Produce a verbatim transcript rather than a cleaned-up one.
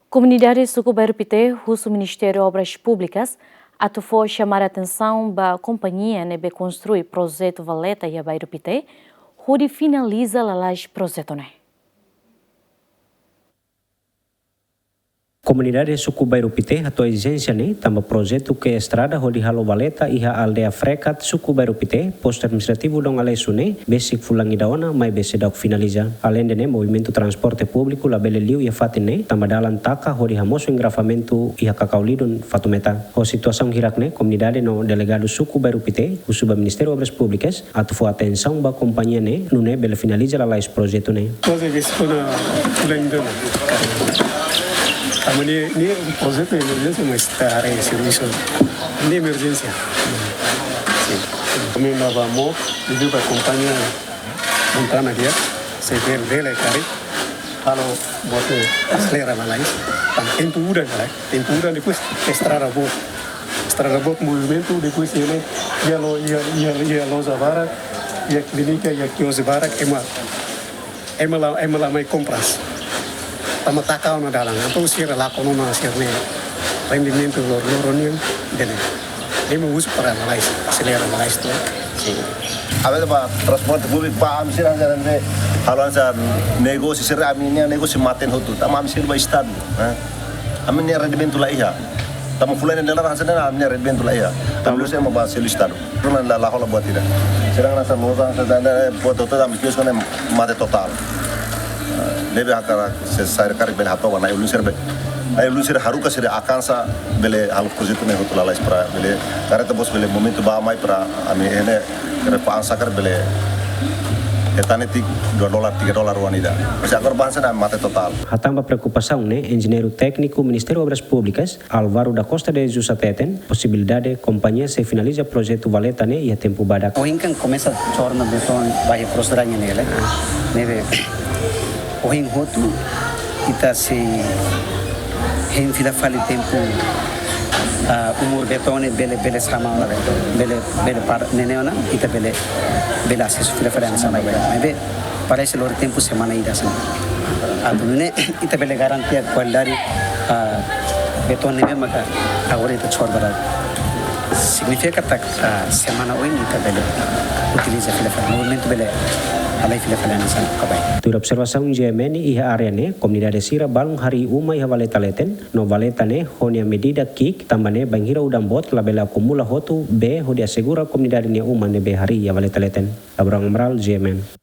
Komunidade Suku Bairru Pité husu Ministériu Obras Públikas atu fó xamada atensaun ba kompañia ne'ebé konstrui projetu valeta iha Bairru Pité, hodi finaliza lalais projetu ne'e. Komunidade Suku Bairru Pité hato'o ezijénsia ne'e tanba projetu ke'e estrada hodi halo valeta iha aldeia Frekat, Suku Bairru Pité, postu administrativu Dom Aleixo ne'e, besik fulan ida ona, maibé seidauk finaliza. Aleinde ne'e, movimentu transporte públiku labele liu iha fatin ne'e, tanba dalan taka hodi hamosu engarrafamentu iha Kakaulidun, Fatumeta. Ho situasaun hirak ne'e, komunidade no delegadu Suku Bairru Pité husu ba Ministériu Obras Públikas atu fó atensaun ba kompañia ne'e, nune'e bele finaliza lalais projetu ne'e. Projetu ke se pone fulan ida ona. Ami-nia, nia projetu emerjénsia, mas ita haree servisu. Nia emerjénsia. Sin. Ami ba, ba mo, liga ba kompañia Montana dia, se bele, bele karik. Halo boot ne'e aselera lalais. Tanba tempu udan, karik. Tempu udan, depois estrada boot. Estrada boot movimentu, depois iha ne'e, iha lo-, iha, iha, iha loja barak, iha klínika, iha kios barak, ema, ema la, ema la mai kompras. Tanba taka ona dalan, entaun sira lakon ona sira-nia rendimentu lor-, loron nian, ida-ne'e. Ema husu para lalais, aselera lalais tuir. Sin. Ami ba transporte públiku ba, ami sira hanesan ne'e, halo hanesan negósiu sira, ami-nia negósiu mate hotu. Tanba ami sira ba estadu, eh. Ami-nia rendimentu la iha. Tanba fulan ida laran hanesan ne'e, ami-nia rendimentu la iha. Tanba lus ema ba selu estadu. Runa la, la hola buat ida. Sira hanesan loja, hanesan ne'e, buat hotu ami kios ne'e mate totál. Eh, ne'ebé hakarak se sai karik bele hato'o ba na'i-ulun sira be. Na'i-ulun sira haruka sira alkansa bele halo projetu ne'e hotu lalais para bele. Kareta bos bele momentu ba mai para ami iha ne'e, kere pa ansa karik bele hetan netik dua dolar, tiga dolar oan ida. Mas agora ba hanesan ne'e mate totál. Hatán ba preokupasaun ne'e, enjeñeiru tékniku Ministériu Obras Públikas, Álvaro da Costa de Jesus hateten, posibilidade kompañia sei finaliza projetu valeta ne'e iha tempu badak. Ohin kan komesa cor ona beton ba iha cross drainage ne'e, ne'e. Ne'ebé ohin hotu ita sei hein fila fali tempu, ah, umur beton ne'e bele, bele sama, bele, bele para ne'e ona, ita bele, bele asesu fila fali hanesan ne'e. Maibé parese lori tempu semana ida hanesan ne'e. Atu nune'e ita bele garantia kualidade, ah, beton ne'ebé maka agora ita cor ba. Signifika katak, ah, semana oin ita bele utiliza fila fali, movimentu bele halai fila fali hanesan ne'e ka bai. Tuir observasaun GMN iha área ne'e, komunidade sira balun harii uma iha valeta leten, no valeta ne'e ho nia medida ki'ik, tanba ne'e bainhira udan boot labele akumula hotu bee hodi asegura komunidade nia uma ne'ebé harii iha valeta leten. Abraham Amaral, GMN.